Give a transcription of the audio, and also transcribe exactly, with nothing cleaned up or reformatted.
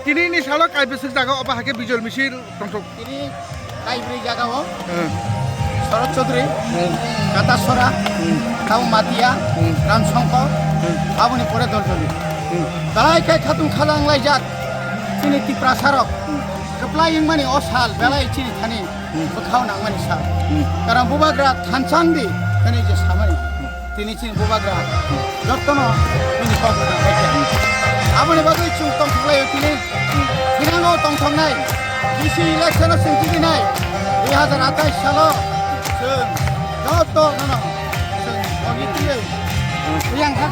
Tini ni salo kaibisik jaga obo hai khe bijol misil tongthok. Tini kaibrwi jaga o, hmm, Sorot Chaudhary, hmm, Katasora, hmm, Tau Matia, hmm, Ram Songkor, hmm, aboni pore Doljoli. Hmm. Belai khe khatung khalang laijak chini Tiprasa rok. Hmm. Kwplai wngmani o sal belai chini thani, hmm, bwkhao nangmani sal. Hmm. Karon bubagra thansa wngdi hwnwi je samani. Hmm. Tini chini bubagra jotono bini kok khna khaikha. Aboni bagwi chwng tongthok laio tini. Thinango tongthoknai, D C election o chwng tibinai, dui hazar atais salo chwng joto nono chwng logi twiwi yang kha.